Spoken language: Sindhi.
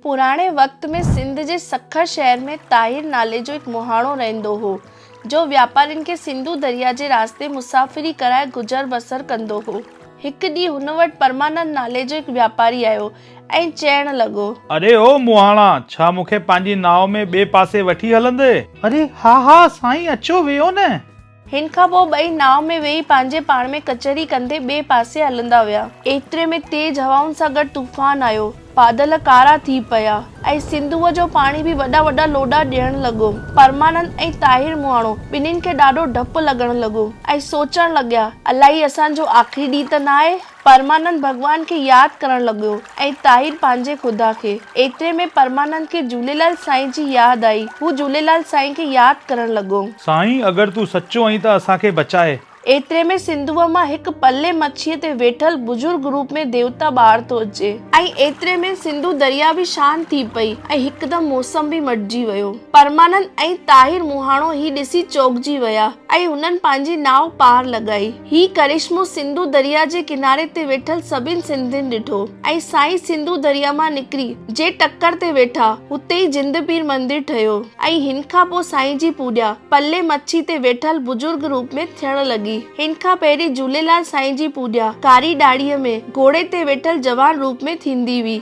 پراڻي وقت ۾ سنڌ جي سکر شهر ۾ طاهر نالي جو هڪ مهاڻو رهندو هو، جو واپارين کي سنڌو درياء جي راستي مسافري ڪرائي گذر بسر ڪندو هو. هڪ ڏينهن هن وٽ پرمانند نالي جو هڪ واپاري آيو ۽ چئڻ لڳو. اڙي او مهاڻا، ڇا مون کي پنهنجي ناو ۾ ٻئي پاسي وٺي هلندي؟ اڙي ها ها سائين اچو ويهو نه. هن کان پوء ٻئي ناو ۾ ويهي پنهنجي پاڻ ۾ ڪچهري ڪندي ٻئي پاسي هلندا ويا. ايتري ۾ تيز هوائن سان گڏ طوفان آيو. بادل ڪارا ٿي پيا ۽ سنڌوء جو پاڻي به وڏا وڏا لوڏا ڏيڻ لڳو. پرمانند ۽ طاهر مهاڻو ٻنهين کي ڏاڍو ڊپ لڳڻ لڳو ۽ سوچڻ لڳيا، الائي اسان جو آخري ڏينهن ته ناهي؟ پرمانند ڀڳوان کي ياد ڪرڻ لڳو ۽ طاهر پنهنجي خدا کي. ايتري ۾ پرمانند کي جهوليلال سائين جي ياد آئي. هو جهوليلال سائين کي ياد ڪرڻ لڳو. سائين اگر تون سچو آهين ته اسان کي بچاء. ايتري ۾ سنڌوء مان هڪ پلي مڇيء تي ويٺل بزرگ روپ ۾ ديوتا ٻاهر ٿو اچي. ۽ ايتري ۾ سنڌو درياء به شانت ٿي پئي ۽ هڪدم موسم به مٽجي ويو. پرمانند ۽ طاهر مهاڻو هي ڏسي چوڪجي ويا ۽ هنن پنهنجي ناو پار لڳائي. هي ڪرشمو سنڌو درياء جي ڪناري تي ويٺل سڀن سنڌين ڏٺو ۽ سائين سنڌو درياء مان نڪري جي ٽڪر تي ويٺا هتي ئي جند پير مندر ٺهيو ۽ هن کان پوء سائين جي پوڄا پلي مڇي تي ويٺل بزرگ روپ ۾ ٿيڻ لڳي. هن کان پهرين جهوليلال سائين جي پوڄا ڪاري ڏاڙهيء ۾ گهوڙي تي ويٺل جوان روپ ۾ ٿيندي هئي.